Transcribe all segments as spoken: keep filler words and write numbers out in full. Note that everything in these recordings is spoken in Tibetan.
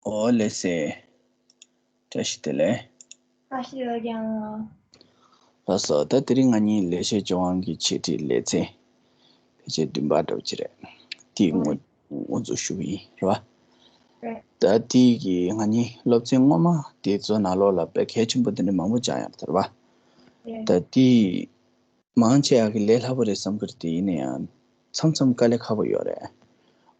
ཨོ་ལགས་སེ། བཀྲ་ཤིས་བདེ་ལེགས། བཀྲ་ཤིས་བདེ་ལེགས་རྒན་ལགས། ལགས་སོ། ད་དེ་རིང་ང་གཉིས་ལེགས་བཤད་ལྗོན་དབང་གི་འཆད་ཁྲིད་ལེ་ཚན་ཕལ་ཆེར་བདུན་པ་འདྲ་པོ་ཅིག་རེད། དེའི་དབུ་དབུ་འཛུགས་ཞུ་གི་ཡིན། རེད་པ། རེད། ད་དེའི་གི་ང་གཉིས་སློབ་ཚན་སྔོན་མ་དེ་ཚོ་ནང་ལོགས་ལ་དཔེ་གལ་ཆེན་པོ་དེ་འདྲ་མང་པོ་སྦྱངས་ཡོད་རེད་པ། རེད། ད་དེའི་མང་ཆེ་བ་གི་ལས་སླ་པོ་རེད་བསམ་གི་རེད། དེ་ཡིན་ན་ཡང་མཚམས་མཚམས་དཀའ་ལས་ཁག་པོ་ཡོད་རེད།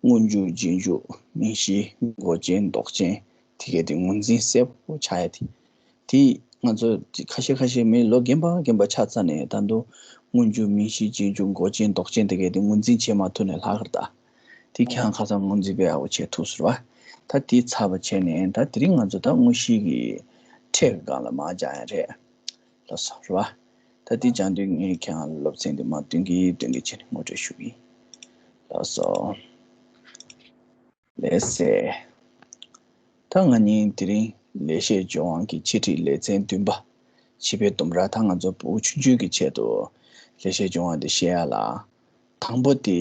སྔོན་འཇུག་རྗེས་འཇུག་མིང་གཞི་མགོ་ཅན་འདོགས་ཅན་དེ་གས་དེ་ངོས་འཛིན་གསལ་པོ་ཆགས་ཡ་དེ། དེ་ང་ཚོ་ཁ་ཤས་ཁ་ཤས་མི་ལོ་རྒན་པ་རྒན་པ་ཆགས་ཚར་ནས་ད་དུང་སྔོན་འཇུག་མིང་གཞི་རྗེས་འཇུག་མགོ་ཅན་འདོགས་ཅན་དེ་གས་དེ་ངོས་འཛིན་བྱེད་མ་ཐུབ་ནས་ལྷག་གི་རེད་ད། དེ་ཁྱེད་རང་ཁ་སང་ངོས་འཛིན་དཔེ་ཡག་པོ་བྱེད་ཐུབ་ཟེར་བ། ད་དེ་ཚར་བ་བྱས་ནས་ད་དེ་རིང་ང་ཚོ་ད་དངོས་གཞི་གི་ཕྲད་ཀྱི་སྒང་ལ་མར་སྦྱང་ཡ་རེད། ལགས་སོ། རེད་པ། ད་དེ་སྦྱང་དུས་ངས་ཁྱེད་རང་ལ་སློབ་ཚན་དེ་མར་སྟོན་གྱི་སྟོན་གྱི་བྱས་ནས་ངོ་སྤྲོད་ཞུ་གི་ཡིན། ལགས་སོ། ལགས་སེ། ད་ང་གཉིས་དེ་རིང་ལེགས་བཤད་ལྗོན་དབང་གི་འཆད་ཁྲིད་ལེ་ཚན་བདུན་པ། བྱིས་པའི་ལྡུམ་ར། ད་ང་ཚོ་ཕྲུ་གུ་ཆུང་ཆུང་གི་ཆེད་དུ་ལེགས་བཤད་ལྗོན་དབང་འདི་བཤད་ཡ་ལ། དང་པོ་དེ།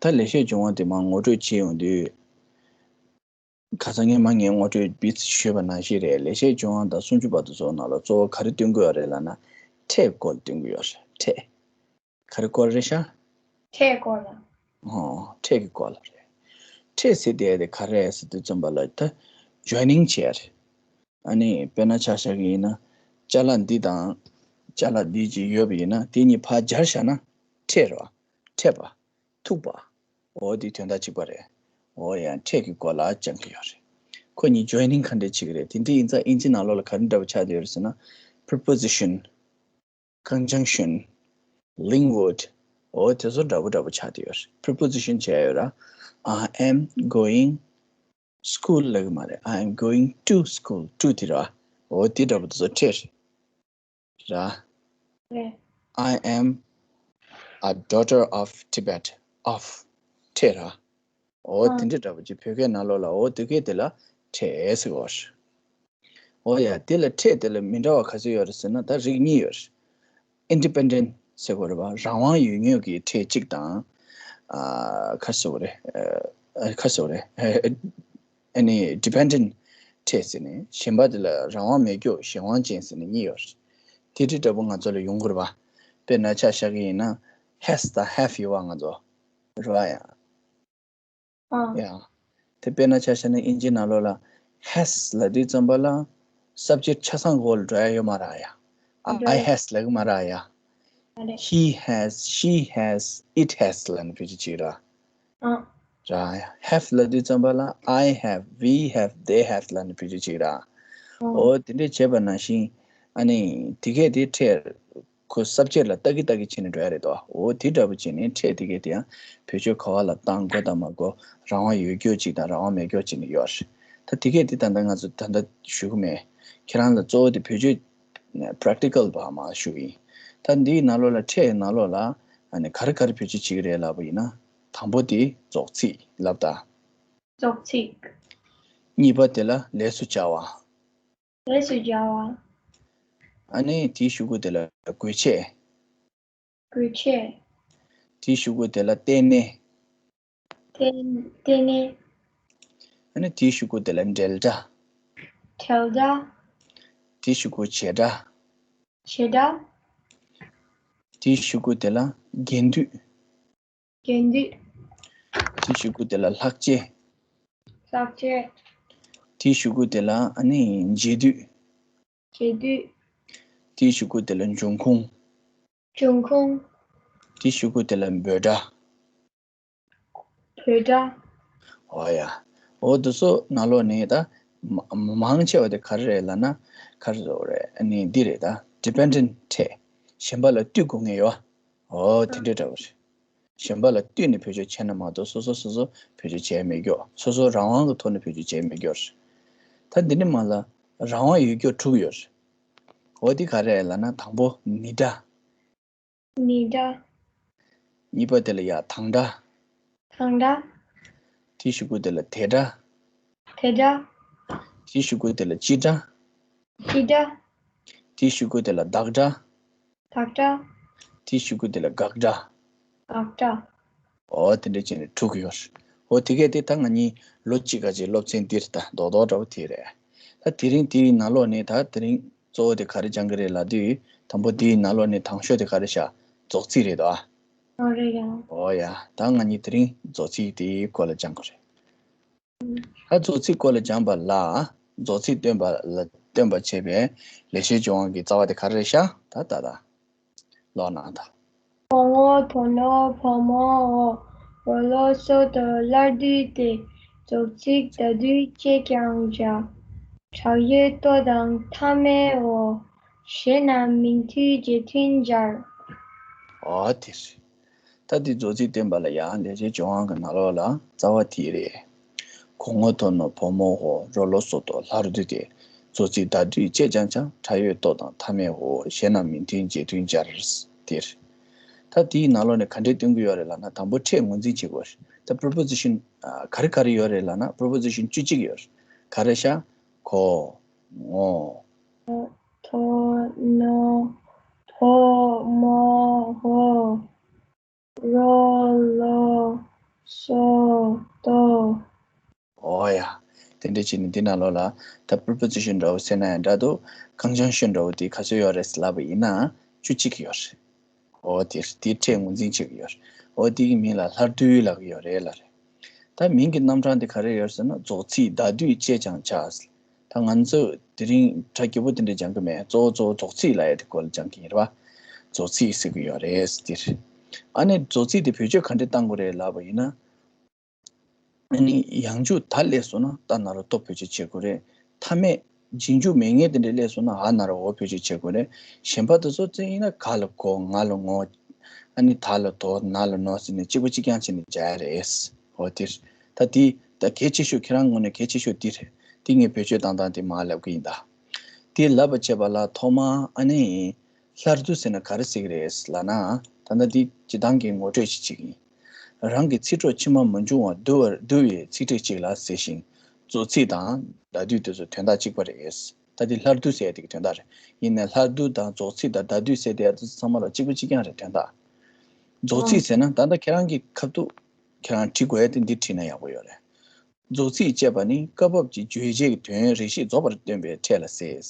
ད་ལེགས་བཤད་ལྗོན་དབང་དེ་མར་ངོ་སྤྲོད་བྱེད་ཡོང་དུས། ཁ་སང་ངས་མ་ངས་ངོ་སྤྲོད་བིས་ཞུས་པ་ནང་བཞིན་རེད། ལེགས་བཤད་ལྗོན་དབང་དང་སུམ་ཅུ་པ་དེ་ཚོ་ནང་ལ་གཙོ་བོ་ག་རེ་སྟོན་གྱི་ཡོད་རེད་ལབ་ན། ཕྲད་སྐོར་སྟོན་གྱི་ཡོད་རེད། ཕྲད། ག་རེ་སྐོར་རེད་ཤག་ཕྲད་སྐོར་ལ། ཨོ། ཕྲད་ཀྱི་སྐོར་ལ་རེད། ཕྲད་ཟེར་དེ་དེ་ག་རེ་རེད་ཟེར་དུས་ཙམ་པ་ལ་ད་ཇོའི་ནིང་བྱས་རེད། ཨ་ནི་དཔེར་ན་ཆ་བཞག་གི་ཡིན་ན། ཅ་ལག་འདི་དང་ཅ་ལག་འདི་ཅིག་ཡོད་པ་ཡིན་ན་དེ་གཉིས་ཕར་སྦྱར་བཞག་ན་ཕྲད་རེད་པ། ཕྲད་པ། ཐུག་པ། འོ་དེ་དོན་དག་གཅིག་པ་རེད། འོ་ཡང་ཕྲད་ཀྱི་སྐོར་ལ་སྦྱང་གི་ཡོད་རེད། ཁོ་གཉིས་ཇོའི་ནིང་ག་འདྲ་བྱེད་ཀྱི་རེད། དེ་འདྲ་ཡིན་ཙང་ཨིན་ཇི་ནང་ལོགས་ལ་ག་རེ་འདྲ་པོ་ཆགས་བསྡད་ཡོད་རེད་ཟེར་ན། པི་རི་པོ་ཟི་ཤན། ཀོན་ཇང་ཤན། ལིང་ཝར་ཌི། འོ་དེ་ཚོ་འདྲ་པོ་འདྲ་པོ་ཆགས་བསྡད་ཡོད་རེད། པི་རི་པོ་ཟི་ཤན་བྱས་ཡོད་ར། I am going school ལབ་ཀྱི་མ་རེད། I am going to school. To དེ་ར། འོ་དེ་འདྲ་པོ་དེ་ཚོ་ཕྲད་རེད། ར། རེད། I am a daughter of Tibet. Of ཕྲད་ར། འོ་ཨ། དེ་འདྲ་འདྲ་པོ་ཅིག་བོད་སྐད་ནང་ལོགས་ལ་འོ་དེ་སྐད་དེ་ལ་ཕྲད་ཟེར་གོ། འོ་ཡ། དེ་ལ་ཕྲད་དེ་ལ་མི་འདྲ་བ་ག་ཚོད་ཡོད་རེད་ཟེར་ན་ད་རིགས་གཉིས་ཡོད་རེད། ཨིན་ཌི་པེན་ཌེན་ཊི་ཟེར་གོ་རེད་པ། རང་དབང་ཡོད་མྱོང་གི་ཕྲད་གཅིག་དང་། ཨ། ག་རེ་ཟེར་དགོས་རེད། ཨ། ག་རེ་ཟེར་དགོས་རེད། ཨ་ནི་ཌི་པེན་ཌེན་ཊི་ཕྲད་ཟེར་ནས་གཞན་པ་དེ་ལ་རང་དབང་མེད་རྒྱུ་གཞན་དབང་ཅན་ཟེར་ནས་གཉིས་ཡོད་རེད། དེ་འདྲ་འདྲ་པོ་ང་ཚོ་ལ་ཡོང་གི་རེད་པ། དཔེར་ན་ཆ་བཞག་གི་ཡིན་ན་ཧེས་དང་ཧེབ་ཡོད་པ་ང་ཚོ། རེད་པ་ཡ། ཨ། ཡ། དེ་དཔེར་ན་ཆ་བཞག་ན་ཨིན་ཇི་ནང་ལོགས་ལ་ཧེས་ལབ་དུས་ཙམ་པ་ལ་སབ་ཇེག་ཆ་ཚང་གོ་ལ་འགྲོ་ཡ་ཡོད་མ་རེད་ཡ། འགྲོ་ཡ། I has ལབ་ཀྱི་མ་རེད་ཡ། མ་རེད། He has, she has, it has ལབ་ནས་བེད་སྤྱོད་བྱེད་ཀྱི་རེད། ཨ། རེད་ཡ། ཧེབ་ལབ་དུས་ཙམ་པ་ལ་I have, we have, they have ལབ་ནས་བེད་སྤྱོད་བྱེད་ཀྱི་རེད། ཨ། འོ་དེ་འདྲས་བྱས་པ་ནང་བཞིན་ཨ་ནི་དེ་གས་དེ་ཕྲད། ཁོ་སབ་ཇེག་ལ་ལྟ་གི་ལྟ་གི་བྱས་ནས་འགྲོ་ཡ་རེད་དོ། འོ་དེ་འདྲ་པོ་བྱས་ནས་ཕྲད་དེ་གས་དེ་ཡང་བེད་སྤྱོད་ག་བ་ལ་བཏང་དགོས་དང་མ་དགོས། རང་དབང་ཡོད་རྒྱུ་གཅིག་དང་རང་དབང་མེད་རྒྱུ་གཅིག་ནས་ཡོད་རེད། ད་དེ་གས་དེ་ད་ལྟ་ང་ཚོ་ད་ལྟ་ཞུ་གི་མེད། ཁྱེད་རང་ལ་གཙོ་བོ་དེ་བེད་སྤྱོད་པ་རེག་ཊི་ཀལ་བ་མ་ཞུ་གི་ཡིན། ད་འདིའི་ནང་ལོགས་ལ་ཕྲད་ནང་ལོགས་ལ་ཨ་ནི་ག་རེ་ག་རེ་བེད་སྤྱོད་བྱེད་ཀྱི་རེད་ལབ་པ་ཡིན་ན། དང་པོ་དེ་རྫོགས་ཚིག་ལབ་ད། རྫོགས་ཚིག་གཉིས་པ་དེ་ལ་ལས་སུ་བྱ་བ། ལས་སུ་བྱ་བ། ཨ་ནི་དེའི་གཞུག་གུ་དེ་ལ་དགོས་ཆེད། དགོས་ཆེད། དེའི་གཞུག་གུ་དེ་ལ་རྟེན་གནས། རྟེན་རྟེན་གནས། ཨ་ནི་དེའི་གཞུག་གུ་དེ་ལ་འབྲེལ་སྒྲ། འབྲེལ་སྒྲ། དེའི་གཞུག་གུ་བྱེད་སྒྲ། བྱེད་སྒྲ། དེའི་གཞུག་གུ་དེ་ལ་རྒྱན་སྡུད། རྒྱན་སྡུད། དེའི་གཞུག་གུ་དེ་ལ་ལྷག་བཅས། ལྷག་བཅས། དེའི་གཞུག་གུ་དེ་ལ་ཨ་ནི་འབྱེད་སྡུད། འབྱེད་སྡུད། དེའི་གཞུག་གུ་དེ་ལ་འབྱུང་ཁུངས། འབྱུང་ཁུངས། དེའི་གཞུག་གུ་དེ་ལ་འབོད་སྒྲ། འབོད་སྒྲ། འོ་ཡ། འོ་དེ་ཚོ་ནང་ལོགས་ནས་ད་མ་མང་ཆེ་བ་དེ་ག་རེ་རེད་ལབ་ན། ག་རེ་ཟེར་དགོས་རེད། ཨ་ནི་འདི་རེད་ད། ཌི་པེན་ཌེན་ཊི་ཕྲད། གཞན་པ་ལ་ལྟོས་དགོས་ངེས་ཡོད། འོ་དེ་འདྲ་འདྲ་པོ་རེད། གཞན་པ་ལ་ལྟོས་ནས་བེད་སྤྱོད་བྱས་ན་མ་གཏོགས་སོ་སོ་སོ་སོ་བེད་སྤྱོད་བྱས་མེད་རྒྱུ། སོ་སོ་རང་དབང་གི་ཐོག་ནས་བེད་སྤྱོད་བྱས་མེད་རྒྱུ་རེད། ད་འདི་ནས་མར་ལ་རང་དབང་ཡོད་རྒྱུ་དྲུག་ཡོད་རེད། འོ་དེ་ག་རེ་རེད་ལབ་ན། དང་པོ་ནི་སྒྲ། ནི་སྒྲ། གཉིས་པ་དེ་ལ་ཡ་དང་སྒྲ། དང་སྒྲ། དེའི་གཞུག་གུ་དེ་ལ་དེ་སྒྲ། དེ་སྒྲ། དེའི་གཞུག་གུ་དེ་ལ་སྤྱི་སྒྲ། སྤྱི་སྒྲ། དེའི་གཞུག་གུ་དེ་ལ་བདག་སྒྲ། བདག་སྒྲ། དེའི་གཞུག་གུ་དེ་ལ་དགག་སྒྲ། དགག་སྒྲ། འོ་དེ་འདྲ་བྱས་ནས་དྲུག་ཡོད། འོ་དེ་གས་དེ་ད་ང་གཉིས་ལོ་གཅིག་ག་ཅིག་སློབ་ཚན་འདིར་ད་རྡོག་རྡོག་འདྲ་བོ་དེ་རེད། ད་དེ་རིང་དེའི་ནང་ལོགས་ནས་ད་དེ་རིང་གཙོ་བོ་དེ་ག་རེ་སྦྱང་གི་རེད་ལབ་དུས། དང་པོ་དེའི་ནང་ལོགས་ནས་དང་ཤོས་དེ་ག་རེ་ཤག་རྫོགས་ཚིག་རེད་དོ། ཨ། འོ་རེད་ཡ། འོ་ཡ། ད་ང་གཉིས་དེ་རིང་རྫོགས་ཚིག་དེའི་སྐོར་ལ་སྦྱང་དགོས་རེད། ད་རྫོགས་ཚིག་སྐོར་ལ་སྦྱངས་པ་ལ། རྫོགས་ཚིག་སྟོན་པ་ལ་སྟོན་པ་བྱས་པའི་ལེགས་བཤད་ལྗོན་དབང་གི་རྩ་བ་དེ་ག་རེ་རེད་ཤག་ད་ད་ད། ཀློག་གནང་དང་། གོ་ངོ་། དོ་ནོ། བ་མོ། འོ། རོ་ལོ། སོ་ཏོ། སླར་བསྡུ་སྟེ། རྫོགས་ཚིག་ཟླ་སྡུད་ཅེས་ཀྱང་བྱ། དྲག་ཡོད་ལྟོ་དང་མཐའ་མེད་འོ། ཞེས་ན་མིང་མཐུན་རྗེས་མཐུན་སྦྱར། འོ་དེ་རེད། ད་འདི་རྫོགས་ཚིག་བསྟན་པ་ལ་ཡང་ལེགས་བཤད་ལྗོན་དབང་གི་ནང་ལོགས་ལ་རྩ་བ་དེ་རེད། གོ་ངོ་། དོ་ནོ། བ་མོ། འོ། རོ་ལོ། སོ་ཏོ། སླར་བསྡུ་སྟེ། རྫོགས་ཚིག་ཟླ་སྡུད་ཅེས་ཀྱང་བྱ། དྲག་ཡོད་ལྟོ་དང་མཐའ་མེད་འོ། ཞེས་ན་མིང་མཐུན་རྗེས་མཐུན་སྦྱར། དེ་རེད། ད་དེའི་ནང་ལོགས་ནས་ག་འདྲས་སྟོན་གྱི་ཡོད་རེད་ལབ་ན། དང་པོ་ཕྲད་ངོས་འཛིན་བྱེད་དགོས་རེད། ད་preposition ཨ། ག་རེ་ག་རེ་ཡོད་རེད་ལབ་ན། preposition བཅུ་གཅིག་ཡོད་རེད། ག་རེ་ཤག་གོ། ངོ། དོ་ནོ། བ་མོ། འོ། རོ་ལོ། སོ་ཏོ། འོ་ཡ། དེ་འདྲ་བྱས་ནས་འདི་ནང་ལོགས་ལ་ད་preposition འདྲ་བོ་ཟེར་ན་ཡང་འདྲ་འདུག་གང་བྱུང་ཤོས་འདྲ་བོ་དེ་ག་ཚོད་ཡོད་རེད་ལབ་པ་ཡིན་ན། བཅུ་གཅིག་ཡོད་རེད། འོ་དེ་དེ་ཕྲད་ངོས་འཛིན་བྱེད་ཀྱི་ཡོད་རེད། འོ་དེ་གི་མིང་ལ་སླར་བསྡུ་ལབ་ཀྱི་ཡོད་རེད་ལབ་རེད། ད་མིང་གི་རྣམ་གྲངས་དེ་ག་རེ་ཡོད་ཟེར་ན། རྫོགས་ཚིག་ཟླ་སྡུད་ཅེས་ཀྱང་བྱ། ད་ང་ཚོ་དེ་རིང་སྒྲ་སྒྱུར་པོ་དེ་འདྲ་སྦྱང་གི་མེད། གཙོ་བོ་གཙོ་བོ་རྫོགས་ཚིག་ལབ་ཡ་དེ་སྐོར་ལ་སྦྱང་གི་ཡིན་རེད་པ། རྫོགས་ཚིག་ཟེར་གི་ཡོད་རེད་ཟེར། ཨ་ནི་རྫོགས་ཚིག་དེ་བེད་སྤྱོད་ག་འདྲས་གཏང་དགོས་རེད་ལབ་པ་ཡིན་ན། ཨ་ནི་ཡང་འཇུག་ད་སླེབས་སོང་ན་ད་ན་རོ་ཏོ་བེད་སྤྱོད་བྱེད་དགོས་རེད། མཐའ་མེད་རྗེས་འཇུག་མེད་མཁན་དེ་འདྲ་སླེབས་སོང་ན་འ་ན་རོ་འོ་བེད་སྤྱོད་བྱེད་དགོས་རེད། གཞན་པ་དེ་ཚོ་ཙམ་ཡིན་ན་ག་ལ་གོ། ང་ལ་ངོ། ཨ་ནི་ད་ལ་དོ། ན་ལ་ནོ་ཟེར་ནས་གཅིག་པ་གཅིག་རྐྱང་བྱས་ནས་སྦྱར་ཡ་རེད། འོ་དེ་རེད། ད་དེ་ད་གལ་ཆེ་ཤོས། ཁྱེད་རང་ངོས་ནས་གལ་ཆེ་ཤོས་དེ་རེད། དེ་ངས་བེད་སྤྱོད་བཏང་སྟངས་དེ་མར་ལབ་གི་ཡིན་ད། དེ་ལབ་པ་བྱས་པ་ལ་ཐོག་མར་ཨ་ནི་སླར་བསྡུ་ཟེར་ན་ག་རེ་ཟེར་གི་རེད་ལབ་ན། ད་ལྟ་འདི་སྤྱིར་བཏང་གི་ངོ་སྤྲོད་ཅིག་བྱེད་ཀྱི་ཡིན། རང་གི་ཚིག་གྲོགས་ཕྱི་མ་མ་བྱུང་བར་བསྡུ་བར་བསྡུ་བའི་ཚིག་ཕྲད་ཅིག་ལ་ཟེར་ཞིང་། རྫོགས་ཚིག་དང་ཟླ་སྡུད་དེ་ཚོ་དོན་དག་གཅིག་པ་རེད། ད་འདི་སླར་བསྡུ་ཟེར་ཡ་དེ་གི་དོན་དག་རེད། ཡིན་ནའི་སླར་བསྡུ་དང་རྫོགས་ཚིག་དང་ཟླ་སྡུད་ཟེར་དེ་ཡ་དེ་ཚོ་ཚང་མ་ལ་གཅིག་པ་གཅིག་རྐྱང་རེད་དོན་དག་རྫོགས་ཚིག་ཟེར་ན་ད་ལྟ་ཁྱེད་རང་གི་ཁ་ཐུག་ཁྱེད་རང་བྲིས་དགོས་ཡ་དེ་འདི་བྲིས་ན་ཡག་པོ་ཡོད་རེད། རྫོགས་ཚིག་ཅེས་པ་ནི་སྐབས་བབ་ཀྱི་བརྗོད་བྱའི་དོན་རེ་ཞིག་རྫོགས་པར་སྟོན་པའི་ཕྲད་ལ་ཟེར།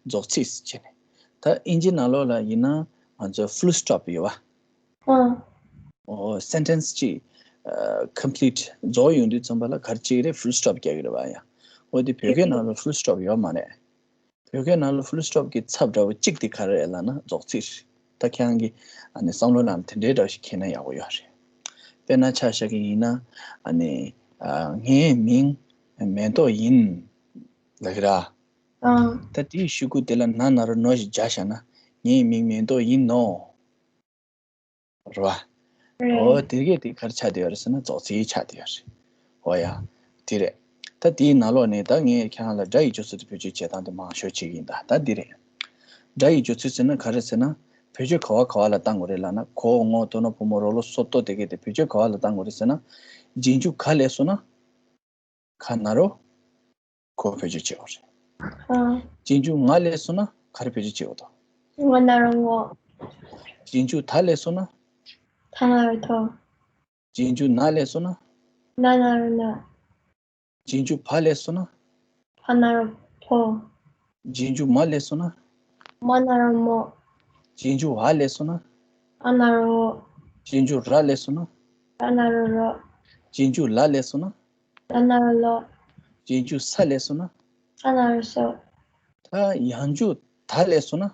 རྫོགས་ཚིག་ཅེས་ནས། ད་ཨིན་ཇི་ནང་ལོགས་ལ་ཡིན་ན་ང་ཚོ་full stop ཡོད་པ། ཨ། ཨོ་sentence ཅིག་ཨ་complete རྫོགས་ཡོང་དུས་ཙམ་པ་ལ་ག་རེ་བྱེད་ཀྱི་རེད། full stop རྒྱག་གི་རེད་པ། ཡ། འོ་དེ་བོད་སྐད་ནང་ལ་full stop ཡོད་མ་རེད། བོད་སྐད་ནང་ལ་full stop གི་ཚབ་འདྲ་བོ་གཅིག་དེ་ག་རེ་རེད་ལབ་ན་རྫོགས་ཚིག་རེད། ད་ཁྱེད་རང་གིས་ཨ་ནི་བསམ་བློ་ནང་དེ་འདྲའི་འདྲ་བོ་ཞིག་འཁྱེར་ན་ཡག་པོ་ཡོད་རེད། དཔེར་ན་ཆ་བཞག་གི་ཡིན་ན། ཨ་ནི་ཨ་ངའི་མིང་མེ་ཏོག་ཡིན་ལབ་ཀྱི་ར། ཨང་། ད་དེའི་གཞུག་གུ་དེ་ལ་ན་ན་རོ་ནོ་ཞིག་སྦྱར་བཞག་ན། ངའི་མིང་མེ་ཏོག་ཡིན་ནོ། རེད་བ། རེད། འོ་དེ་གས་དེ་ག་རེ་ཆགས་བསྡད་ཡོད་རེད་ཟེར་ན་རྫོགས་ཚིག་ཆགས་བསྡད་ཡོད་རེད། འོ་ཡ། དེ་རེད། ད་དེའི་ནང་ལོགས་ནས་ད་ངས་ཁྱེད་རང་ལ་སྒྲ་ཡི་སྦྱོར་ཚུལ་དེ་བེད་སྤྱོད་བྱེད་སྟངས་དེ་མང་ཤོས་བྱེད་ཀྱི་ཡིན་ད། ད་འདི་རེད། སྒྲ་ཡི་སྦྱོར་ཚུལ་ཟེར་ན་ག་རེ་ཟེར་ན། བེད་སྤྱོད་ག་བ་ག་བ་ལ་བཏང་དགོས་རེད་ལབ་ན། གོ་ངོ་དོ་ནོ་བུ་མོ་རོ་ལོ་སོ་ཏོ་དེ་གས་དེ་བེད་སྤྱོད་ག་བ་ལ་བཏང་དགོས་རེད་ཟེར་ན། རྗེས་འཇུག་ག་སླེབས་སོང་ན། ག་ན་རོ། གོ་བེད་སྤྱོད་བྱེད་དགོས་རེད། ཨ། རྗེས་འཇུག་ང་སླེབས་སོང་ན་ག་རེ་བེད་སྤྱོད་བྱེད་དགོས་དོ། ང་ན་རོ་ངོ། རྗེས་འཇུག་ད་སླེབས་སོང་ན། ད་ན་རོ་དོ། རྗེས་འཇུག་ན་སླེབས་སོང་ན། ན་ན་རོ་ནོ། རྗེས་འཇུག་བ་སླེབས་སོང་ན། བ་ན་རོ་བོ། རྗེས་འཇུག་མ་སླེབས་སོང་ན། མ་ན་རོ་མོ། རྗེས་འཇུག་འ་སླེབས་སོང་ན། འ་ན་རོ་འོ། རྗེས་འཇུག་ར་སླེབས་སོང་ན། ར་ན་རོ་རོ། རྗེས་འཇུག་ལ་སླེབས་སོང་ན། ལ་ན་རོ་ལོ། རྗེས་འཇུག་ས་སླེབས་སོང་ན། ས་ན་རོ་སོ། ད་ཡང་འཇུག་ད་སླེབས་སོང་ན།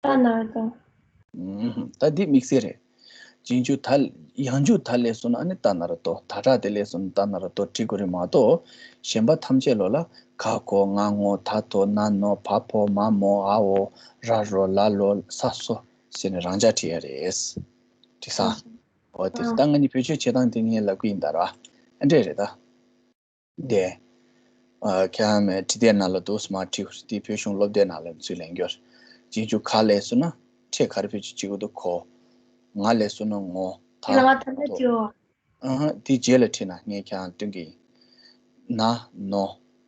ཏ་ན་རོ་ཏོ། ཨུམ། ད་འདི་དམིགས་བསལ་རེད། རྗེས་འཇུག་ད། ཡང་འཇུག་ད་སླེབས་སོང་ན་ཨ་ནི་ཏ་ན་རོ་ཏོ། ད་དྲག་དེ་སླེབས་སོང་ན་ཏ་ན་རོ་ཏོ་བྲི་དགོས་རེད་མ་གཏོགས། གཞན་པ་ཐམས་ཅད་ལོ་ལ་ག་གོ་ང་ངོ་ད་དོ་ན་ནོ་བ་ཕོ་མ་མོ་འ་འོ་ར་རོ་ལ་ལོ་ས་སོ་ཟེར་ནས་རང་འཇགས་བྲིས་ཡ་རེད། འགྲིག་སོང་། འོ་དེ་ད་ང་གཉིས་བེད་སྤྱོད་བྱེད་སྟངས་དེ་ངས་ལབ་གི་ཡིན་ད་ར། ཨ་འདྲས་རེད་ད། དེ། ཨ་ཁྱེད་རང་མའི་བྲིས་དེབ་ནང་ལ་འདུག་སེ་མར་བྲིས། དེ་བོད་གཞུང་སློབ་དེབ་ནང་ལ་ཚུར་ལེན་རྒྱུ་རེད། རྗེས་འཇུག་ག་སླེབས་སོང་ན་ཕྲད་ག་རེ་བེད་སྤྱོད་བྱེད་དགོས་འདུག་གོ། ང་སླེབས་སོང་ན་ངོ་ད། དེ་ལ་ང་ད་ལྟ་དོ། བྲིས་འོ། ཨ་ཧ། དེ་རྗེས་ལ་བྲིས་ན་ངས་ཁྱེད་རང་སྟོན་གྱི་ཡིན། ན་ནོ་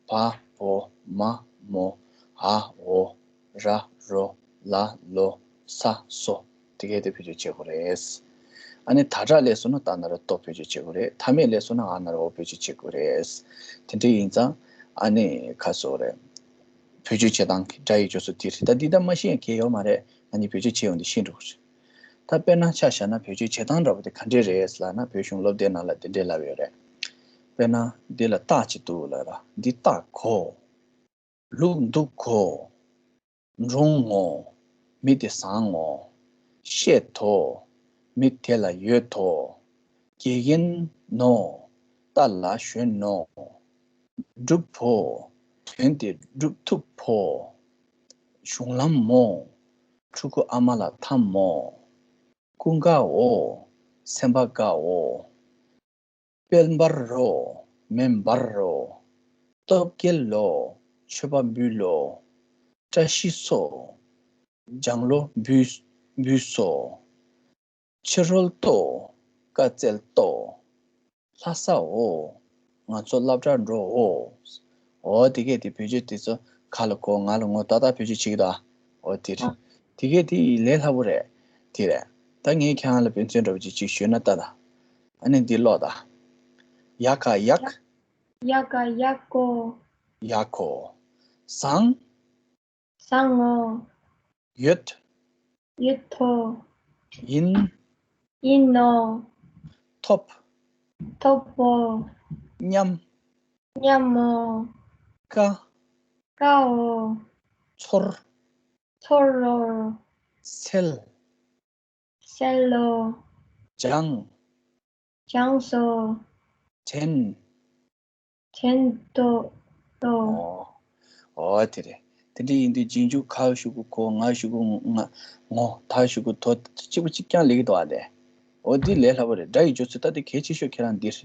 བ་བོ་མ་མོ་འ་འོ་ར་རོ་ལ་ལོ་ས་སོ། དེ་གས་དེ་བེད་སྤྱོད་བྱེད་དགོས་རེད། ཨ་ནི་ད་དྲག་སླེབས་སོང་ན་ད་ན་རོ་ཏོ་བེད་སྤྱོད་བྱེད་དགོས་རེད། ད་མེད་སླེབས་སོང་ན་འ་ན་རོ་འོ་བེད་སྤྱོད་བྱེད་དགོས་རེད། དེ་འདྲ་ཡིན་ཙང་ཨ་ནི་ཁ་སོ་རེད། བེད་སྤྱོད་བྱེད་སྟངས་ཀྱི་སྒྲ་ཡི་སྦྱོར་ཚུལ་དེ་རེད། ད་འདི་ལྟ་མ་ཤེས་ཡང་གལ་ཡོད་མ་རེད། ང་གཉིས་བེད་སྤྱོད་བྱེད་ཡོང་དུས་ཤེས་འགྲོ་གི་རེད། ད་དཔེར་ན་ཆ་བཞག་ན་བེད་སྤྱོད་བྱེད་སྟངས་འདྲ་པོ་དེ་ག་འདྲས་རེད་ལབ་ན། བོད་གཞུང་སློབ་དེབ་ནང་ལ་དེ་འདྲས་ལབ་ཡོད་རེད། དཔེར་ན་འདི་ལ་རྟགས་ཅིག་འདུག་ལབ་ར། འདི་རྟགས་གོ། ལུག་འདུག་གོ། འགྲོ་འོང་ངོ་། མི་དེ་བཟང་ངོ་། བཤད་དོ། མི་དེ་ལ་ཡོད་དོ། དགེ་རྒན་ནོ། རྟ་ལ་ཞོན་ནོ། འགྲུབ་བོ། དོན་དེ་འགྲུབ་ཐུབ་བོ། གཞུང་ལམ་མོ། ཕྲུ་གུ་ཨ་མ་ལ་འཐམ་མོ། ཀུན་དགའ་འོ། སེམས་པ་དགའ་འོ། དཔལ་འབར་རོ། མེ་འབར་རོ། སྟོབས་རྒྱལ་ལོ། མཆོད་པ་འབུལ་ལོ། བཀྲ་ཤིས་སོ། ལྗང་ལོ་འབུལ་འབུལ་སོ། ཕྱི་རོལ་ཏོ། བཀའ་སྩལ་ཏོ། ལྷ་ས་འོ། ང་ཚོ་སློབ་གྲྭར་འགྲོ་འོ། འོ་དེ་གས་དེ་བེད་སྤྱོད་དེ་ཚོ་ག་ལ་གོ་ང་ལ་ངོ་ཏག་ཏག་བེད་སྤྱོད་བྱེད་ཀྱི་འདུག་ཨ། འོ་དེ་རེད། དེ་གས་དེ་ལས་སླ་པོ་རེད། དེ་རེད། ད་ངས་ཁྱེད་རང་ལ་དཔེ་མཚོན་འདྲ་པོ་ཅིག་ཅིག་ཞུས་ན་ལྟ་ད། ཨ་ནི་འདི་ཀློག་ད། ཡ་ག་ཡག་ཡ་ག་ཡག་གོ། ཡག་གོ། བཟང་། བཟང་ངོ་། ཡོད། ཡོད་དོ། ཡིན། ཡིན་ནོ། ཐོབ། ཐོབ་བོ། མཉམ། མཉམ་མོ། དཀའ། དཀའ་འོ། ཚོར། ཚོར་རོ། སེལ། སེལ་ལོ། སྦྱངས། སྦྱངས་སོ། དྲན། དྲན་ཏོ་ཏོ། ཨོ། ཨོ་དེ་རེད། དེ་འདྲ་ཡིན་དུས་རྗེས་འཇུག་ག་ཞུ་གི་གོ་ང་ཞུ་གི་ང་ངོ་ད་ཞུ་གི་དོ་གཅིག་པ་གཅིག་རྐྱང་ལེགས་འདུག་ཨ་དེ། ཨོ་འདི་ལས་སླ་པོ་རེད། སྒྲ་ཡི་སྦྱོར་ཚུལ་ད་དེ་གལ་ཆེ་ཤོས་ཁྱེད་རང་འདིར།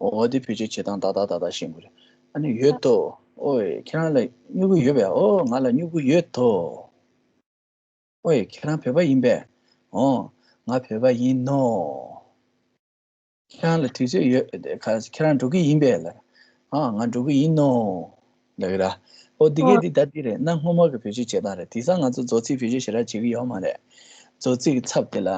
ཨོ་འདི་བེད་སྤྱོད་བྱེད་སྟངས་ཏག་ཏག་ཏག་ཏག་ཤེས་དགོས་རེད། ཨ་ནི་ཡོད་དོ། ཨོ་ཁྱེད་རང་ལ་སྨྱུ་གུ་ཡོད་པས། ཨོ་ང་ལ་སྨྱུ་གུ་ཡོད་དོ། ཨོའི་ཁྱེད་རང་བོད་པ་ཡིན་པས། ཨོ། ང་བོད་པ་ཡིན་ནོ། ཁྱེད་རང་ལ་དུས་ཚོད་ཡོད་ག་ཁྱེད་རང་འགྲོ་གི་ཡིན་པས་ལ། ཨ་ང་འགྲོ་གི་ཡིན་ནོ། ལབ་ཀྱི་ར། ཨོ་འདི་གས་འདི་ད་འདི་རེད། གནའ་སྔོན་མ་གི་བེད་སྤྱོད་བྱེད་སྟངས་རེད། དེང་སང་ང་ཚོ་རྫོགས་ཚིག་བེད་སྤྱོད་ཞེ་དྲག་བྱེད་ཀྱི་ཡོད་མ་རེད། རྫོགས་ཚིག་གི་ཚབ་དེ་ལ།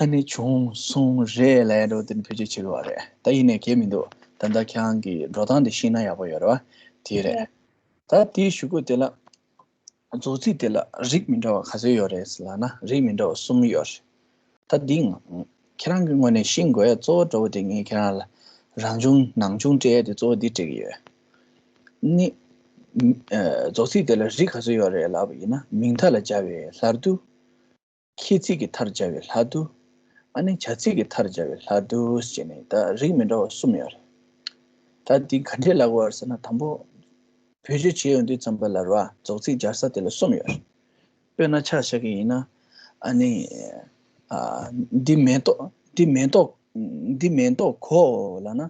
ཨ་ནི་བྱུང་སོང་རེད་ལབ་ཡ་འགྲོ་དེ་ནི་བེད་སྤྱོད་བྱེད་ཀྱི་བ་རེད། ད་ཡིན་ནའི་གལ་མི་འདུག་ད་ལྟ་ཁྱེད་རང་གི་འགྲོ་སྟངས་དེ་ཤེས་ན་ཡག་པོ་ཡོད་རེད་བ། དེ་རེད། ད་དེའི་གཞུག་གུ་དེ་ལ། རྫོགས་ཚིག་དེ་ལ་རིགས་མི་འདྲ་བ་ག་ཚོད་ཡོད་རེད་ལབ་ན། རིགས་མི་འདྲ་བ་གསུམ་ཡོད་རེད། ད་འདི་ང་ཁྱེད་རང་གི་ངོས་ནས་ཤེས་དགོས་ཡ་གཙོ་བོ་འདྲ་བོ་དེ་ངས་ཁྱེད་རང་ལ་རང་བྱུང་ནང་བྱུང་སྤྲད་ཡ་དེ་གཙོ་བོ་འདི་སྤྲད་ཀྱི་ཡོད། ནི། ཨ། རྫོགས་ཚིག་དེ་ལ་རིགས་ག་ཚོད་ཡོད་རེད་ལབ་པ་ཡིན་ན། མིང་མཐའ་ལ་སྦྱར་བའི་སླར་བསྡུ། ཁྱད་ཚིག་གི་མཐར་སྦྱར་བའི་སླར་བསྡུ། ཨ་ནི་བྱ་ཚིག་གི་མཐར་སྦྱར་བའི་སླར་བསྡུ་ཟེར་ནས་ད་རིགས་མི་འདྲ་བ་གསུམ་ཡོད་རེད། ད་འདི་ག་འདྲས་ལབ་དགོས་རེད་ཟེར་ན། དང་པོ་བེད་སྤྱོད་བྱེད་ཡོང་དུས་ཙམ་པ་ལ་ར་རྫོགས་ཚིག་སྦྱར་ས་དེ་ལ་གསུམ་ཡོད་རེད། དཔེར་ན་ཆ་བཞག་གི་ཡིན་ན། ཨ་ནི། ཨ། འདི་མེ་ཏོག་འདི་མེ་ཏོག་འདི་མེ་ཏོག་གོ་ལབ་ན་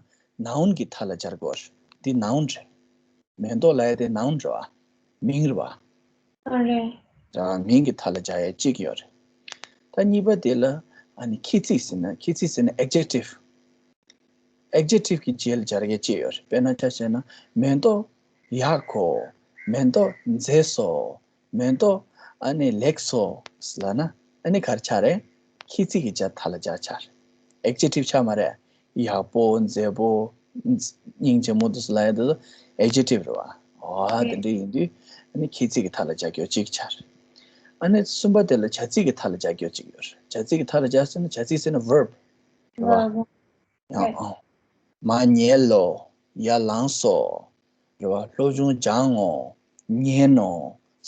ནའུན་གྱི་མཐའ་ལ་སྦྱར་དགོས་རེད། འདི་ནའུན་རེད། མེ་ཏོག་ལབ་ཡ་དེ་ནའུན་རེད་བ། མིང་རེད་བ། ཨ་རེད། ཨ། མིང་གི་མཐའ་ལ་སྦྱར་ཡ་གཅིག་ཡོད་རེད། ད་གཉིས་པ་དེ་ལ་ཨ་ནི་ཁྱད་ཚིག་ཟེར་ན། ཁྱད་ཚིག་ཟེར་ན་ཨེག་ཇེག་ཊིབ། ཨེག་ཇེག་ཊིབ་ཀྱི་རྗེས་ལ་སྦྱར་ཡ་གཅིག་ཡོད་རེད། དཔེར་ན་ཆ་བཞག་ན། མེ་ཏོག་ཡག་གོ། མེ་ཏོག་མཛེས་སོ། མེ་ཏོག་ཨ་ནི་ལེགས་སོ་ལབ་ན། ཨ་ནི་ག་རེ་ཆགས་རེད། ཁྱད་ཚིག་གི་རྗེས་མཐའ་ལ་སྦྱར་ཆགས་རེད། ཨེག་ཇེག་ཊིབ་ཆགས་མ་རེད། ཡག་པོ། མཛེས་པོ། སྙིང་རྗེ་མོ་དེ་ཚོ་ལབ་ཡ་དེ་ཚོ་ཨེག་ཇེག་ཊིབ་རེད་བ། ཨོ་དེ་འདྲ་ཡིན་དུས་ཨ་ནི་ཁྱད་ཚིག་གི་མཐའ་ལ་སྦྱར་རྒྱུ་གཅིག་ཆགས་རེད། ཨ་ནི་གསུམ་པ་དེ་ལ་བྱ་ཚིག་གི་མཐའ་ལ་སྦྱར་རྒྱུ་གཅིག་ཡོད་རེད། བྱ་ཚིག་གི་མཐའ་ལ་སྦྱར་ཟེར་ན། བྱ་ཚིག་ཟེར་ན་ཝརབ་རེད་བ། ཡང་ཨང་། མ་ཉལ་ལོ། ཡར་ལངས་སོ། རེད་བ། སློབ་སྦྱོང་སྦྱངས་ངོ་། ཉན་ནོ།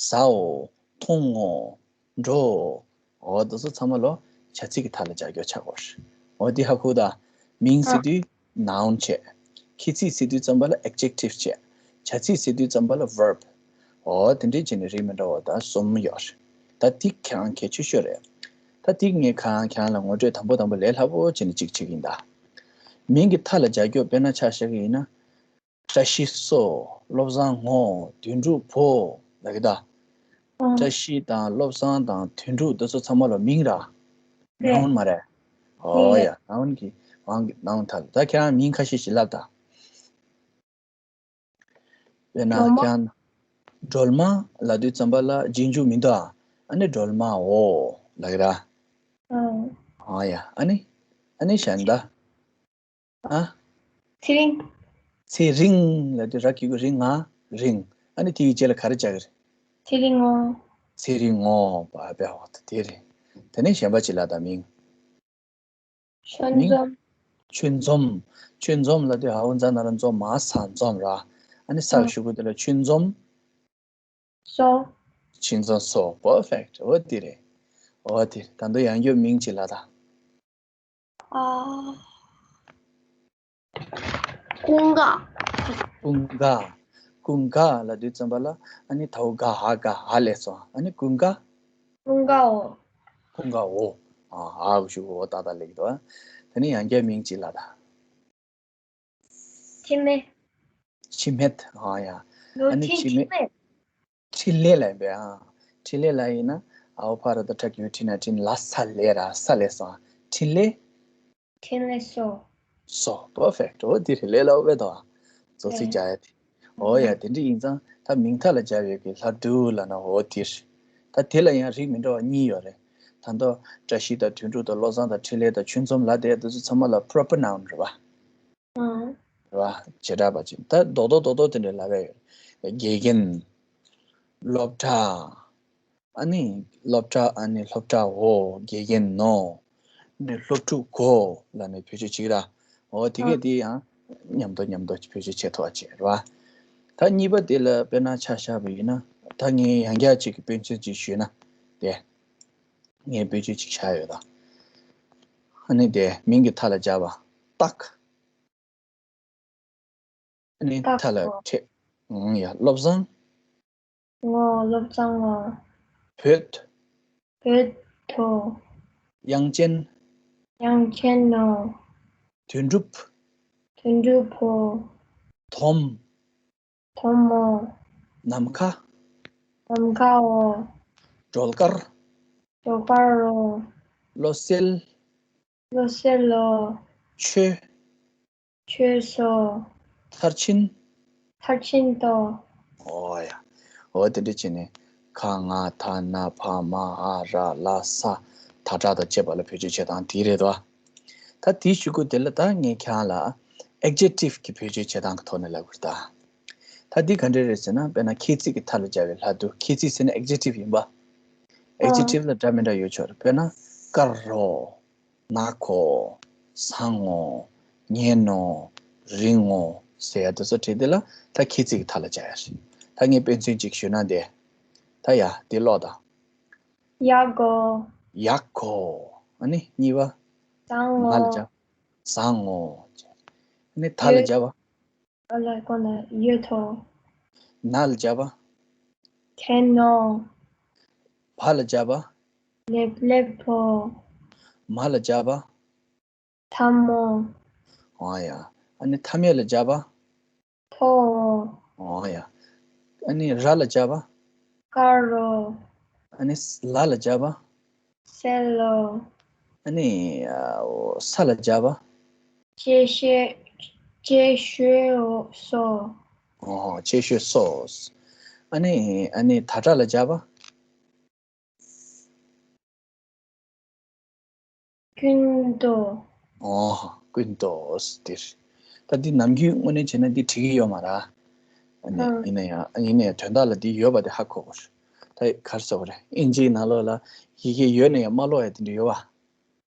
ཟའོ། འཐུང་ངོ་། འགྲོ། འོ་དེ་ཚོ་ཚང་མ་ལོ་བྱ་ཚིག་གི་མཐའ་ལ་སྦྱར་རྒྱུ་ཆགས་དགོས་རེད། འོ་དེ་ཧ་གོ་ད། མིང་ཟེར་དུས་ནའུན་བྱས། ཁྱད་ཚིག་ཟེར་དུས་ཙམ་པ་ལ་ཨེག་ཇེག་ཊིབ་བྱས། བྱ་ཚིག་ཟེར་དུས་ཙམ་པ་ལ་ཝརབ། འོ་དེ་འདྲས་བྱས་ནས་རིགས་མི་འདྲ་བ་ད་གསུམ་ཡོད་རེད། ད་དེ་ཁྱེད་རང་གལ་ཆེ་ཤོས་རེད། ད་དེ་ངས་ཁ་རང་ཁྱེད་རང་ལ་ངོ་སྤྲོད་དང་པོ་དང་པོ་ལས་སླ་པོ་བྱས་ནས་གཅིག་བྱེད་ཀྱི་ཡིན་ད། མིང་གི་མཐའ་ལ་སྦྱར་རྒྱུ་དཔེར་ན་ཆ་བཞག་གི་ཡིན་ན། བཀྲ་ཤིས་སོ། བློ་བཟང་ངོ་། དོན་གྲུབ་བོ། ལབ་ཀྱི་ད། ཨང་། བཀྲ་ཤིས་དང་བློ་བཟང་དང་དོན་གྲུབ་དེ་ཚོ་ཚང་མ་ལ་མིང་ར། རེད། ནའུན་མ་རེད། ཨོ་ཡ། ནའུན་གྱི་དབང་གི་ནའུན་མཐའ་ལ། ད་ཁྱེད་རང་མིང་ཁ་ཤས་ཤིག་ལབ་ད། དཔེར་ན་སྒྲོལ་མ། ཁྱེད་རང་སྒྲོལ་མ་ལབ་དུས་ཙམ་པ་ལ་རྗེས་འཇུག་མི་འདུག་ཨ། ཨ་ནི་སྒྲོལ་མའོ་ལབ་ཀྱི་ར། ཨང་། ཨ་ཡ། ཨ་ནི། ཨ་ནི་གཞན་དག་ཨ། ཚེ་རིང་། ཚེ་རིང་ལབ་དུས་ར་གི་གུ་རིང་ང་རིང་། ཨ་ནི་དེ་ཡི་རྗེས་ལ་ག་རེ་བྱ་གི་རེད། ཚེ་རིང་ངོ་། ཚེ་རིང་ངོ་། བ་བ་འོ་ད་དེ་རེད། དེ་ནས་གཞན་པ་ཅིག་ལབ་དང་མིང་། ཆོས་མིང་། འཛོམས། ཆོས་འཛོམས། ཆོས་འཛོམས་ལབ་དུས་ཧ་འུ་ཛ་ན་ར་འཛོམས་མ་ས་འཛོམས་ར། ཨ་ནི་ས་གི་ཨ་གཞུག་གུ་དེ་ལ་ཆོས་འཛོམས། སོ། ཆོས་འཛོམས་སོ། པར་ཕེག་ཊི། འོ་དེ་རེད། འོ་དེ་རེད། ད་དུང་ཡང་བསྐྱར་མིང་ཅིག་ལབ་དང་། ཨ། ཀུན་དགའ། ཀུན་དགའ། ཀུན་དགའ་ལབ་དུས་ཙམ་པ་ལ་ཨ་ནི་ད་འོ་དགའ་ཧ་དགའ་ཧ་ལས་སོང་། ཨ་ནི་ཀུན་དགའ། ཀུན་དགའ་འོ། ཀུན་དགའ་འོ། ཨ་ཧ་གཞུག་གུ་འོ་ཏག་ཏག་སླེབས་ཀྱི་འདུག་ཨ། དེ་ནས་ཡང་བསྐྱར་མིང་ཅིག་ལབ་དང་། འཕྲིན་ལས། འཕྲིན་མེད། ཨ་ཡ། ལོ་ཨ་ནི་ཐིན་འཕྲིན་མེད། འཕྲིན་ལས། འཕྲིན་ལས་ལབ་ཡིན་པས། ཨ། འཕྲིན་ལས་ལབ་ཡིན་ན་ཨའོ་ཕ་ར་ད་ཁྲ་གི་གུ་འཕྲིན་ན་འཕྲིན་ལ་ས་ལས་ར་ས་ལས་སོང་། འཕྲིན་ལས། འཕྲིན་ལས་སོ། སོ། པར་ཕེག་ཊི། འོ་དེ་རེད། ལས་སླ་པོ་དོ། རྫོགས་ཚིག་རྒྱག་ཡ་དེ། འོ་ཡ། དེ་འདྲ་ཡིན་ཙང་ད་མིང་མཐའ་ལ་སྦྱར་ཡོད་ཀྱི་ལྷ་སྒྲུང་ལབ་ན་འོ་དེ་རེད། ད་དེ་ལ་ཡང་རིགས་མི་འདྲ་བ་གཉིས་ཡོད་རེད། ད་མདོ་བཀྲ་ཤིས་དང་དོན་གྲུབ་དང་བློ་བཟང་དང་འཕྲིན་ལས་དང་ཆོས་འཛོམས་ལབ་དེ་དེ་ཚོ་ཚང་མ་ལ་པོ་རོ་པར་ནའུན་རེད་པ། ཨང་། རེད་པ། བྱེ་བྲག་པ་ཅིག་ད་རྡོག་རྡོག་རྡོག་རྡོག་དེ་འདྲ་ལབ་ཡ་ཡོད་རེད། དགེ་རྒན། སློབ་གྲྭ། ཨ་ནི་སློབ་གྲྭ། ཨ་ནི་སློབ་གྲྭ་འོ། དགེ་རྒན་ནོ། ནི་སློབ་ཕྲུག་གོ་ལབ་ནས་བེད་སྤྱོད་བྱེད་ཀྱི་ར། འོ་དེ་གས་དེ་ཡང་མཉམ་དུ་མཉམ་དུ་བེད་སྤྱོད་བྱེད་ཐུབ་པ་བྱས་རེད་པ། ད་གཉིས་པ་དེ་ལ་དཔེར་ན་ཆ་བཞག་པ་ཡིན་ན། ད་ངས་ཡང་བསྐྱར་ཅིག་གི་དཔེ་མཚོན་ཅིག་ཞུས་ན། དེ་ངས་དཔེ་མཚོན་ཅིག་བཞག་ཡོད་ད། ཨ་ནི་དེ་མིང་གི་མཐའ་ལ་སྦྱར་བ། སྟག་ཨ་ནི་སྟག་མཐའ་ལ་གོ། ཁྲེ། ཨང་ཡ། བློ་བཟང་། ངོ་། བློ་བཟང་ངོ་། བོད། བོད་དོ། དབྱངས་ཅན། དབྱངས་ཅན་ནོ། དོན་གྲུབ། དོན་གྲུབ་བོ། དོམ། དོམ་མོ། ནམ་མཁའ། ནམ་མཁའ་འོ། སྒྲོལ་དཀར། སྒྲོལ་དཀར་རོ། བློ་གསལ། བློ་གསལ་ལོ། ཆོས། ཆོས་སོ། མཐར་ཕྱིན། མཐར་ཕྱིན་ཏོ། འོ་ཡ། འོ་དེ་འདྲ་བྱས་ནས་ཁ་ང་ད་ན་བ་མ་འ་ར་ལ་ས་ད་དྲག་དང་བཅས་པ་ལ་བེད་སྤྱོད་བྱེད་སྟངས་དེ་རེད་དོ། ད་དེའི་གཞུག་གུ་དེ་ལ་ད་ངས་ཁྱེད་རང་ལ་ཨེག་ཇེག་ཊིབ་ཀྱི་བེད་སྤྱོད་བྱེད་སྟངས་ཀྱི་ཐོག་ནས་ལབ་དགོས་རེད་ད། ད་འདི་ག་འདྲ་རེད་ཟེར་ན། དཔེར་ན་ཁྱད་ཚིག་གི་མཐའ་ལ་སྦྱར་བའི་ལབ་དུས། ཁྱད་ཚིག་ཟེར་ན་ཨེག་ཇེག་ཊིབ་ཡིན་པ། ཨེག་ཇེག་ཊིབ་ལ་འདྲ་མི་འདྲ་ཡོད་ཆོག་རེད། དཔེར་ན་དཀར་རོ། ནག་གོ། བཟང་ངོ་། ཉན་ནོ། རིང་ངོ་ཟེར་ཡ་དེ་ཚོ་བྲིས་དེ་ལ་ད་ཁྱད་ཚིག་གི་མཐའ་ལ་སྦྱར་ཡ་རེད། ད་ངས་དཔེ་མཚོན་ཅིག་ཞུས་ན། དེ་ད་ཡ་དེ་ཀློག་དང་། ཡག་གོ། ཡག་གོ། ཨ་ནི་གཉིས་པ། བཟང་ངོ་། ང་ལ་སྦྱར། བཟང་ངོ་། ཨ་ནི་ད་ལ་ཡོད། སྦྱར་བ། ཨ་ལ་གོ་ན་ཡོད་དོ། ན་ལ་སྦྱར་བ། དྲན་ནོ། བ་ལ་སྦྱར་བ། ལེབ་ལེབ་བོ། མ་ལ་སྦྱར་བ། མཐའ་མོ། ཨ་ཡ། ཨ་ནི་མཐའ་མེད་ལ་སྦྱར་བ། མཐོ། ཨ་ཡ། ཨ་ནི་ར་ལ་སྦྱར་བ། དཀར་རོ། ཨ་ནི་ལ་ལ་སྦྱར་བ། གསལ་ལོ། ཨ་ནི་ས་ལ་སྦྱར་བ། ཆེ་ཤོས། ཆེ་ཤོས་སོ། ཨོ། ཆེ་ཤོས་སོ། ཨ་ནི་ཨ་ནི་ད་དྲག་ལ་སྦྱར་བ། ཀུན་ཏུ། ཨོ། ཀུན་ཏུ་ཟེར། ད་འདི་ནམ་རྒྱུན་དངོས་གནས་བྱས་ན་འདི་འགྲིག་གི་ཡོད་མ་རེད། ཨ་ནི་ཨང་། ཡིན་ན་ཡང་ཡིན་ན་ཡང་དོན་དག་ལ་འདི་ཡོད་པ་དེ་ཧ་གོ་དགོས་རེད། ད་ག་རེ་ཟེར་དགོས་རེད། ཨིན་ཇིའི་ནང་ལོགས་ལ་ཡི་གེ་ཡོད་ན་ཡང་མ་ཀློག་ཡ་དེ་འདྲ་ཡོད་པ།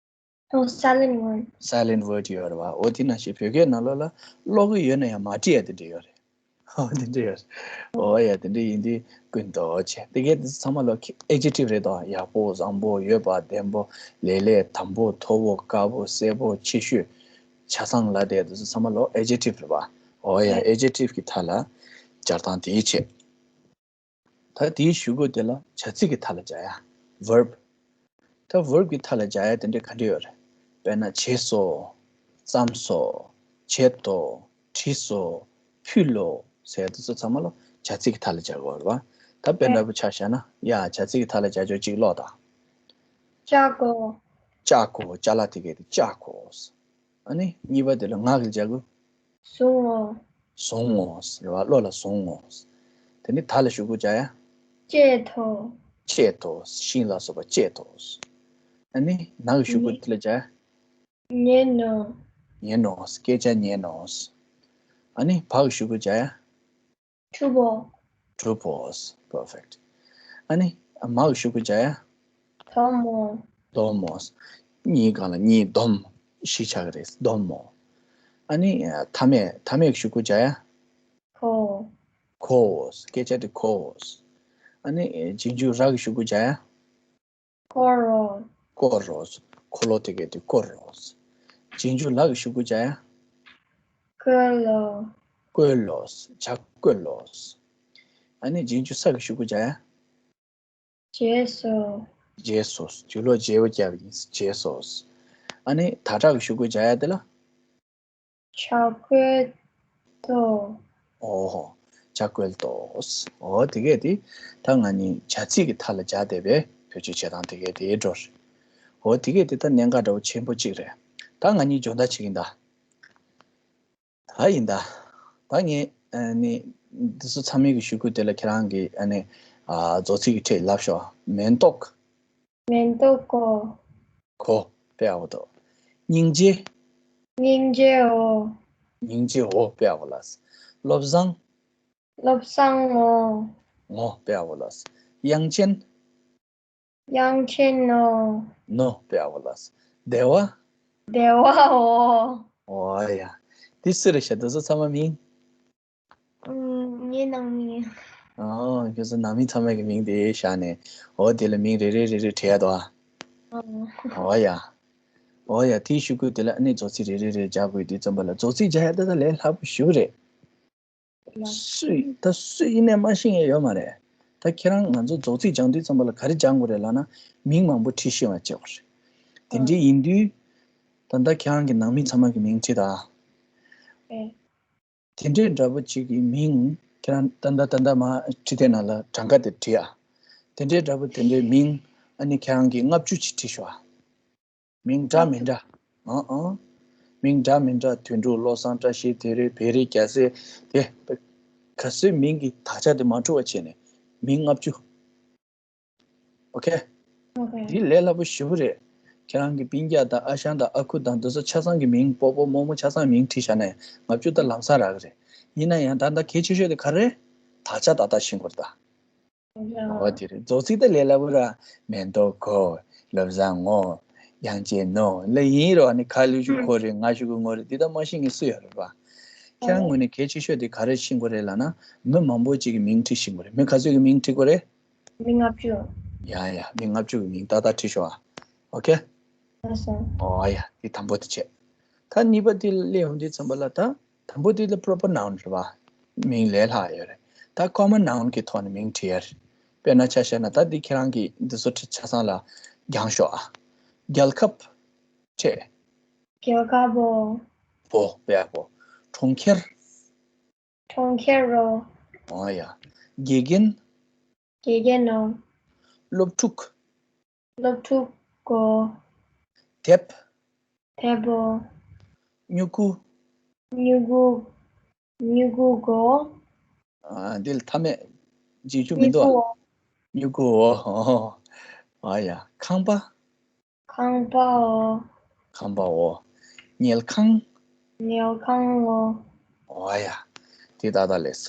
ཨོ། སའི་ལེན་ཊི་ཝར་ཌི། སའི་ལེན་ཊི་ཝར་ཌི་ཡོད་རེད་པ། འོ་དེ་ནང་བཞིན་བོད་སྐད་ནང་ལོགས་ལ་ཀློག་གི་ཡོད་ན་ཡང་མ་བྲིས་ཡ་དེ་འདྲ་ཡོད་རེད། ཨོ་དེ་འདྲ་ཡོད་རེད། ཨོ་ཡ། དེ་འདྲ་ཡིན་དུས་ཀུན་ཏུ་བྱས། དེ་གའི་དེ་ཚང་མ་ལོ་ཨེག་ཇེག་ཊིབ་རེད་དོ། ཡག་པོ། བཟང་པོ། ཡོད་པ། བདེ་པོ། ལེགས་ལེགས། དམ་པོ། མཐོ་པོ། དཀར་པོ། སེར་པོ། ཆེ་ཤོས། ཆ་ཚང་ལབ་དེ་དེ་ཚོ་ཚང་མ་ལོ་ཨེག་ཇེག་ཊིབ་རེད་པ། ཨོ་ཡ། ཨེག་ཇེག་ཊིབ་ཀྱི་མཐའ་ལ་སྦྱར་སྟངས་དེ་བྱས། ད་དེའི་གཞུག་གུ་དེ་ལ་བྱ་ཚིག་གི་མཐའ་ལ་སྦྱར་ཡ། ཝར་བྷི། ད་ཝར་བྷི་གི་མཐའ་ལ་སྦྱར་ཡ་དེ་འདྲ་ག་འདྲ་ཡོད་རེད། དཔེར་ན་བྱས་སོ། བརྩམས་སོ། བྱེད་དོ། བྲིས་སོ། ཕུལ་ལོ་ཟེར་ཡ་དེ་ཚོ་ཚང་མ་ལོ་བྱ་ཚིག་གི་མཐའ་ལ་སྦྱར་དགོས་རེད་པ། ད་དཔེ་འདྲ་པོ་ཆ་བཞག་ན། ཡ། བྱ་ཚིག་གི་མཐའ་ལ་སྦྱར་ཆོག་ཅིག་ཀློག་དང་། བཅག་གོ། བཅག་གོ། ཅ་ལག་དེ་གའི་དེ་བཅག་གོ། ཨ་ནི་གཉིས་པ་དེ་ལ་ང་གི་སྦྱར་དགོས། བཟུང་ངོ་། བཟུང་ངོ་ཟེར་བ། བློ་ལ་བཟུང་ངོ་ཟེར། དེ་ནི་ད་ལ་གཞུག་གུ་སྦྱར་ཡ། བཅད་དོ། བཅད་དོ། ཤིང་ལ་སོགས་པ་བཅད་དོ་ཟེར། ཨ་ནི་ན་གི་གཞུག་གུ་དེ་ལ་སྦྱར་ཡ། ཉན་ནོ། ཉན་ནོ། སྐད་ཆ་ཉན་ནོ། ཨ་ནི་བ་གི་གཞུག་གུ་སྦྱར་ཡ། གྲུབ་བོ། གྲུབ་བོ། Perfect. ཨ་ནི་མ་གི་གཞུག་གུ་སྦྱར་ཡ། དོམ་མོ། དོམ་མོ། གཉིས་སྒང་ལ་གཉིས་སྡོམ། བཞི་ཆགས་ཀྱི་རེད། སྡོམ་མོ། ཨ་ནི་མཐའ་མེད། མཐའ་མེད་གི་གཞུག་གུ་སྦྱར་ཡ། གོ། གོ། སྐད་ཆ་དེ་གོ། ཨ་ནི་རྗེས་འཇུག་ར་གི་གཞུག་གུ་སྦྱར་ཡ། སྐོར་རོ། སྐོར་རོ། འཁོར་ལོ་དེ་གས་དེ་སྐོར་རོ། རྗེས་འཇུག་ལ་གི་གཞུག་གུ་སྦྱར་ཡ། བཀོལ་ལོ། བཀོལ་ལོ། བྱ་བཀོལ་ལོ། ཨ་ནི་རྗེས་འཇུག་ས་གི་གཞུག་གུ་སྦྱར་ཡ། བརྗེད་སོ། བརྗེད་སོ། འཇུག་ལོ་བརྗེ་བོ་བརྒྱབ་ཡིན། བརྗེད་སོ། ཨ་ནི་ད་དྲག་གི་གཞུག་གུ་སྦྱར་ཡ་དེ་ལ། བྱ་བཀོལ་ཏོ། ཨོ་ཧོ། བྱ་བཀོལ་ཏོ། ཨོ་དེ་གས་དེ་ད་ང་གཉིས་བྱ་ཚིག་གི་མཐའ་ལ་སྦྱར་བསྡད་པའི་བེད་སྤྱོད་བྱེད་སྟངས་དེ་གས་དེ་འགྲོ་རེད། ཨོ་དེ་གས་དེ་ད་གནད་འགག་འདྲ་བོ་ཆེན་པོ་གཅིག་རེད། ད་ང་གཉིས་སྦྱོང་བརྡར་བྱེད་ཀྱིན་གདའ། ད་ཡིན་ད། ད་ངས་ཨ་ནི་འདི་ཚོ་ཚང་མའི་གི་གཞུག་གུ་དེ་ལ་ཁྱེད་རང་གི་ཨ་ནི་ཨ་རྫོགས་ཚིག་གི་ཕྲད་ལབ་ཤོག་མེ་ཏོག་མེ་ཏོག་གོ། གོ་དཔེ་ཡག་པོ་འདུག་སྙིང་རྗེ། སྙིང་རྗེ་འོ། སྙིང་རྗེ་འོ་དཔེ་ཡག་པོ་ལབ། བློ་བཟང་། བློ་བཟང་ངོ། ངོ་དཔེ་ཡག་པོ་ལབ། དབྱངས་ཅན། དབྱངས་ཅན་ནོ། ནོ་དཔེ་ཡག་པོ་ལབ། བདེ་བ། བདེ་བའོ། ཨོ་ཡ། འདི་སུ་རེད་ཤག་འདི་ཚོ་ཚང་མ་མིང་། ཨུམ། ངའི་ནང་མི། ཨོ། ཁྱོད་ཚོ་ནང་མི་ཚང་མ་གི་མིང་དེ་བཞག་ནས། ཨོ་དེ་ལ་མིང་རེ་རེ་རེ་རེ་བྲིས་ཡ་འདུག་ཨ། ཨོ་ཡ། ཨོ་ཡ། དེའི་གཞུག་གུ་དེ་ལ་ཨ་ནི་རྫོགས་ཚིག་རེ་རེ་རེ་སྦྱར་དགོས། དེ་ཙམ་པ་ལ་རྫོགས་ཚིག་སྦྱར་ཡ་ད་ད་ལས་སླ་པོ་ཞེ་པོ་རེད། ལ། སུ་ཡིན་ད། སུ་ཡིན་ནས་མ་ཤེས་མཁན་ཡོད་མ་རེད། ད་ཁྱེད་རང་ང་ཚོ་རྫོགས་ཚིག་སྦྱང་དུས་ཙམ་པ་ལ་ག་རེ་སྦྱང་དགོས་རེད་ལབ་ན། མིང་མང་པོ་བྲིས་ཤེས་པ་བྱེད་དགོས་རེད། དེ་འདྲའི་ཡིན་དུས། ད་ལྟ་ཁྱེད་རང་གི་ནང་མི་ཚང་མ་གི་མིང་བྲིས་དང་། ཨེ། དེ་འདྲའི་འདྲ་པོ་གཅིག་གི་མིང་ཁྱེད་རང་ད་ལྟ་ད་ལྟ་མ་བྲིས་དེ་ནང་ལ་གྲངས་ཀ་དེ་བྲིས་ཨ། དེ་འདྲའི་འདྲ་པོ་དེ་འདྲའི་མིང་ཨ་ནི་ཁྱེད་རང་གི་ལྔ་བཅུ་ཅིག་བྲིས་ཤོག་ཨ། མིང་འདྲ་མི་འདྲ། ཨང་ཨང་། མིང་འདྲ་མི་འདྲ། དོན་གྲུབ། བློ་བཟང་། བཀྲ་ཤིས། དེ་རེད། བེ་རི། རྒྱལ་སྲས། དེ་ག་ཚོད་མིང་གི་དག་ཆ་དེ་མ་འཁྲུག་པ་བྱས་ནས་མིང་ལྔ་བཅུ། ཨོ་ཁེ། ཨོ་ཁེ། འདི་ལས་སླ་པོ་ཞེ་པོ་རེད། ཁྱེད་རང་གི་སྤུན་ཀྱག་དང་ཨ་ཞང་དང་ཨ་ཁུ་དང་འདི་ཚོ་ཆ་ཚང་གི་མིང་སྤོ་བོ་རྨོ་མོ་ཆ་ཚང་མིང་བྲིས་བཞག་ན་ལྔ་བཅུ་ད་ལམ་སང་རག་གི་རེད། ཡིན་ན་ཡང་ད་ལྟ་གལ་ཆེ་ཤོས་དེ་ག་རེ། དག་ཆ་ཏག་ཏག་ཤེས་དགོས་རེད་ད། ཨོ་དེ་རེད། རྫོགས་ཚིག་ད་ལས་སླ་པོ་ར། མེ་ཏོག་གོ། བློ་བཟང་ངོ་། དབྱངས་ཅན་ནོ། ལ་ཡིན་རོ་ཨ་ནི་ཁ་ལུ་ཞུ་ཁོ་རེད། ང་ཞུ་གི་ངོ་རེད། འདི་ད་མ་ཤེས་མཁན་སུ་ཡོད་རེད་པ། ཁྱེད་རང་ངོས་ནས་གལ་ཆེ་ཤོས་དེ་ག་རེ་ཤེས་དགོས་རེད་ལབ་ན། མི་མང་པོ་ཅིག་གི་མིང་བྲིས་ཤེས་དགོས་རེད། མི་ག་ཚོད་ཀྱི་མིང་བྲིས་དགོས་རེད། མི་ལྔ་བཅུ། ཡ་ཡ། མི་ལྔ་བཅུ་གི་མིང་ཏག་ཏག་བྲིས་ཤོག་ཨ། ཨོ་ཁེ། ལགས་སོ། ཨོ་ཡ། འདི་དང་པོ་དེ་བྱས། ད་གཉིས་པ་དེ་ལ་སླེབས་ཡོང་དུས་ཙམ་པ་ལ་ད། དང་པོ་དེ་ལ་པོ་རོ་པར་ནའུན་རེད་པ། མིང་ལས་སླ་ཡོད་རེད། ད་ཀོ་མན་ནའུན་གྱི་ཐོག་ནས་མིང་བྲིས་ཡ་རེད། དཔེར་ན་ཆ་བཞག་ན་ད་འདི་ཁྱེད་རང་གིས་འདི་ཚོ་ཆ་ཚང་ལ་སྦྱང་ཤོག་ཨ། རྒྱལ་ཁབ། བྱས། རྒྱལ་ཁབ་པོ། པོ་པས་པོ། གྲོང་ཁྱེར། གྲོང་ཁྱེར་རོ། ཨོ་ཡ། དགེ་རྒན། དགེ་རྒན་ནོ། སློབ་ཕྲུག་སློབ་ཕྲུག་གོ། དེབ། དེབ་པོ། སྨྱུ་གུ། སྨྱུ་གུ། སྨྱུ་གུ་གོ། ཨ། འདི་ལ་མཐའ་མེད། རྗེས་འཇུག་མི་འདུག་ཨ། སྨྱུ་གུ་འོ། ཨ་ཡ། ཁང་པ། ཁང་པའོ། ཁང་པའོ། ཉལ་ཁང་། ཉལ་ཁང་ངོ་། ཨོ་ཡ། དེ་ཏག་ཏག་ལས་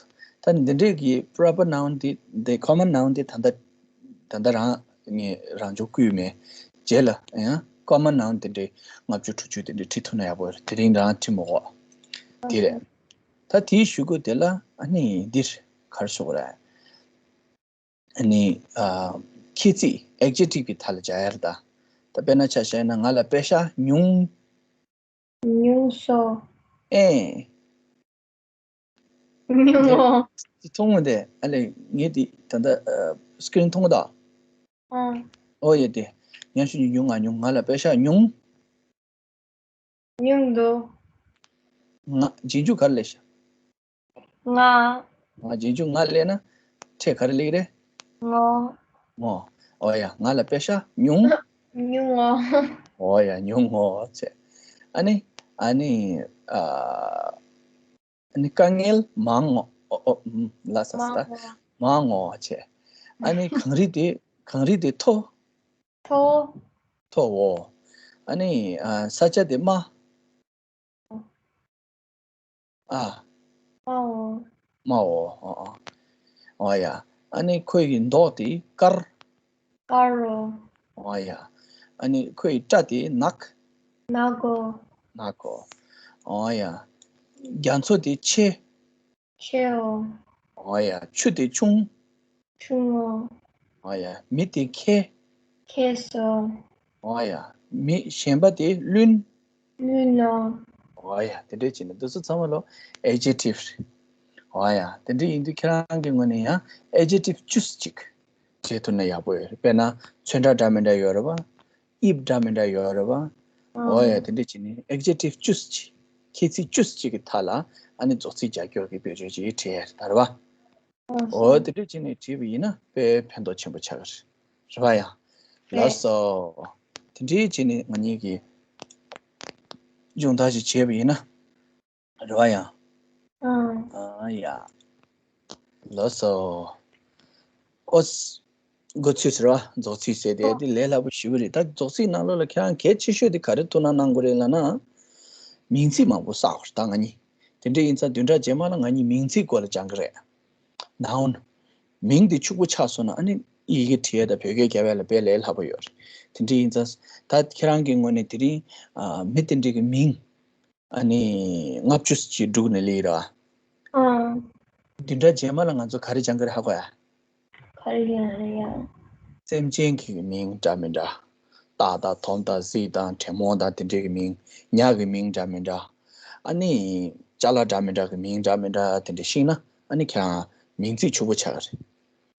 སོ། ད་འདི་འདྲས་ཀྱི་པོ་རོ་པར་ནའུན་དེ། དེ་ཀོ་མན་ནའུན་དེ་ད་ལྟ། ད་ལྟ་རང་ངས་རང་སྦྱོང་བསྐུལ་མེད། རྗེས་ལ་ཡང་ཀོ་མན་ནའུན་དེ་འདྲས་ལྔ་བཅུ་དྲུག་ཅུ་དེ་འདྲས་བྲིས་ཐུབ་ན་ཡག་པོ་རེད། དེ་རིང་རང་བྲིས་མི་དགོས། དེ་རེད། ད་དེའི་གཞུག་གུ་དེ་ལ་ཨ་ནི་འདིར་ག་རེ་ཞུ་དགོས་རེད། ཨ་ནི། ཨ། ཁྱད་ཚིག་ཨེག་ཇེག་ཊིབ་ཀྱི་མཐའ་ལ་སྦྱར་ཡ་རེད་ད། ད་དཔེར་ན་ཆ་བཞག་ན་ང་ལ་པེ་ཤ་ཉུང་། ཉུང་སོ། ཨེ། ཉུང་ངོ་། དེ་མཐོང་ངོ་དེ། ཨ་ལས་ངས་དེ་ད་ལྟ་ཨ་སི་ཀི་རིན་མཐོང་གི་འདུག་ཨ། ཨོ་ཡ་དེ། ཉང་ཤུ་ཉུང་ཉུང་ང་ཉུང་། ང་ལ་པེ་ཤ་ཉུང་། ཉུང་འདུག་ང་། རྗེས་འཇུག་ག་རེ་སླེབས་ཤག་ང་། ང་། རྗེས་འཇུག་ང་སླེབས་ན། ཕྲད་ག་རེ་སླེབས་རེད། ངོ་། ངོ་། ཨོ་ཡ། ང་ལ་པེ་ཤ་ཉུང་། ཉུང་ངོ་། ཨོ་ཡ། ཉུང་ངོ་བྱས། ཨ་ནི། ཨ་ནི། ཨ། ཨ་ནི་དཀའ་ངལ་མང་ངོ་། ཨོ་ཨོ། ཨུམ། ལ་ས་ས་ད། མང་ངོ་། མང་ངོ་བྱས། ཨ་ནི་གངས་རི་དེ། གངས་རི་དེ་མཐོ། མཐོ། མཐོ་བོ། ཨ་ནི་ཨ་ས་ཆ་དེ་དམའ། ཨ། དམའ་བོ། དམའ་བོ། ཨ་ཨ། ཨོ་ཡ། ཨ་ནི་ཁོའི་མདོག་དེ་དཀར། དཀར་རོ། ཨོ་ཡ། ཨ་ནི་ཁོའི་སྐྲ་དེ་ནག་ནག་གོ། ནག་གོ། ཨོ་ཡ། རྒྱ་མཚོ་དེ་ཆེ། ཆེའོ། ཨོ་ཡ། ཆུ་དེ་ཆུང་། ཆུང་ངོ། ཨོ་ཡ། མི་དེ་མཁས། མཁས་སོ། ཨོ་ཡ། མི་གཞན་པ་དེ་བླུན། བླུན་ནོ། ཨོ་ཡ། དེ་འདྲས་བྱས་ནས་འདི་ཚོ་ཚང་མ་ལོ་adjective རེད། ཨོ་ཡ། དེ་འདྲས་ཡིན་དུས་ཁྱེད་རང་གི་ངོས་ནས་ཡང་adjective བཅུ་གཅིག་བྱེད་ཐུབ་ན་ཡག་པོ་ཡོད་རེད། དཔེར་ན་ཚོན་ཁྲ་འདྲ་མི་འདྲ་ཡོད་རེད་བ། དབྱིབས་འདྲ་མི་འདྲ་ཡོད་རེད་བ། ཨོ་ཡ། དེ་འདྲས་བྱས་ནས་adjective བཅུ་གཅིག་ཁྱད་ཚད་བཅུ་གཅིག་གི་མཐའ་ལ་ཨ་ནི་རྫོགས་ཚིག་རྒྱབ་སྐྱོར་གྱི་བེད་སྤྱོད་ཅིག་བྲིས་ཡ་རེད་ད་རེད་བ། ཨོ་དེ་འདྲས་བྱས་ནས་བྲིས་པ་ཡིན་ན་དཔེ་ཕན་ཐོགས་ཆེན་པོ་ཆགས་ཀྱི་རེད། རེད་བ་ཡ། ལགས་སོ། དེ་འདྲས་བྱས་ནས་ང་གཉིས་ཀྱིས་སྦྱོང་བརྡར་ཞིག་བྱས་པ་ཡིན་ན། རེད་བ་ཡ། ཨ་ཡ། ལགས་སོ། ཨོ། འགོ་ཚུགས་ཟེར་བ། རྫོགས་ཚིག་ཟེར་དེ་དེ་ལས་སླ་པོ་ཞེ་པོ་རེད། ད་རྫོགས་ཚིག་ནང་ལོགས་ལ་ཁྱེད་རང་གལ་ཆེ་ཤོས་དེ་ག་རེ་ཐུགས་སྣང་གནང་དགོས་རེད་ལབ་ན། མིང་ཚིག་མང་པོ་བསགས་པ་རེད་ད་ང་གཉིས། དེ་འདྲ་ཡིན་ཙང་བདུན་ཕྲག་རྗེས་མ་ལ་ང་གཉིས་མིང་ཚིག་སྐོར་ལ་སྦྱང་གི་རེད། Noun། མིང་དེ་ཕྱུག་པོ་ཆགས་སོང་ན་ཨ་ནི་ཡི་གེ་བྲིས་ཡས་དང་བོད་སྐད་རྒྱབ་ཡས་ལ་དཔེ་ལས་སླ་པོ་ཡོད་རེད། དེ་འདྲ་ཡིན་ཙང་ད་ཁྱེད་རང་གི་ངོས་ནས་དེ་རིང་ཨ་མི་དེ་འདྲ་གི་མིང་ཨ་ནི་ལྔ་བཅུ་ཅིག་བསྒྲུགས་ནས་སླེབས་ར། ཨང་། བདུན་ཕྲག་རྗེས་མ་ལ་ང་ཚོ་ག་རེ་སྦྱང་གི་རེད་ཧ་གོ་ཡ། ག་རེ་སྦྱང་རེད་ཡ། སེམས་ཅན་གྱི་མིང་འདྲ་མི་འདྲ། སྟག་དང་དོམ་དང་གཟིག་དང་དྲེད་མོང་དང་དེ་འདྲའི་གི་མིང་། ཉ་གི་མིང་འདྲ་མི་འདྲ། ཨ་ནི་ཅ་ལག་འདྲ་མི་འདྲ་གི་མིང་འདྲ་མི་འདྲ་དེ་འདྲ་ཤེས་ན་ཨ་ནི་ཁྱེད་རང་མིང་ཚིག་ཕྱུག་པོ་ཆགས་ཀྱི་རེད།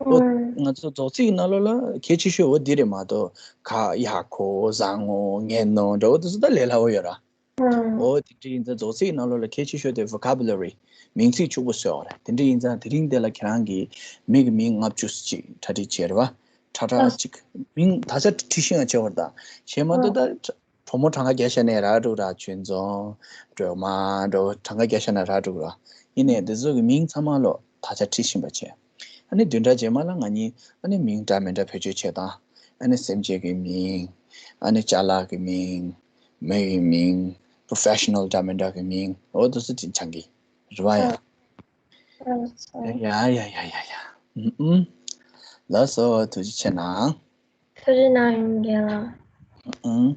ཨོ། ཨང་། ང་ཚོ་རྫོགས་ཚིག་ནང་ལོགས་ལ་གལ་ཆེ་ཤོས་འོ་འདི་རེད་མ་གཏོགས་ག་ཡག་གོ་བཟང་ངོ་ངན་ནོ་འདྲ་བོ་དེ་ཚོ་ད་ལས་སླ་བོ་ཡོད་ར། ཨང་། ཨོ་དེ་འདྲ་ཡིན་ཙང་རྫོགས་ཚིག་ནང་ལོགས་ལ་གལ་ཆེ་ཤོས་དེ་vocabulary མིང་ཚིག་ཕྱུག་པོ་བཟོས་པ་རེད། དེ་འདྲ་ཡིན་ཙང་དེ་རིང་འདི་ལ་ཁྱེད་རང་གིས་མི་གི་མིང་ལྔ་བཅུ་ཅིག་གྲ་སྒྲིག་བྱས་རེད་བ། ཁྲ་ཁྲ་ཨ་ཅིག་མིང་ད་ཆ་བྲིས་ཤེས་ཡང་བྱེད་པ་རེད་ད། གཞན་མ་གཏོགས་ཨ་ད་གྲོགས་མོ་གྲངས་ཀ་བརྒྱ་བཤད་ནས་ར་འགྲོ་ར། ཆུ་འཛོམས་སྒྲོལ་མ་འགྲོ་གྲངས་ཀ་བརྒྱ་བཤད་ནས་ར་འགྲོ་ར། ཡིན་ནའི་འདི་ཚོ་གི་མིང་ཚང་མ་ལོ་ད་ཆ་བྲིས་ཤེས་པ་བྱས། ཨ་ནི་བདུན་ཕྲག་རྗེས་མ་ལ་ང་གཉིས་ཨ་ནི་མིང་འདྲ་མི་འདྲ་བེད་སྤྱོད་བྱེད་སྟངས། ཨ་ནི་སེམས་ཅན་གྱི་མིང་། ཨ་ནི་ཅ་ལག་གི་མིང་། མི་ཡི་མིང་། professional འདྲ་མི་འདྲ་གི་མིང་། འོ་དེ་ཚོ་ཅིག་སྦྱང་གི་རེད་བ་ཡ། ཨ་ཨ་ཡ་ཡ་ཡ་ཡ་ཡ། ཨུམ་ཨུམ། ལགས་སོ་ཐུགས་རྗེ་ཆེ་གནང་། ཐུགས་རྗེ་གནང་ཡོང་རྒན་ལགས། ཨུམ།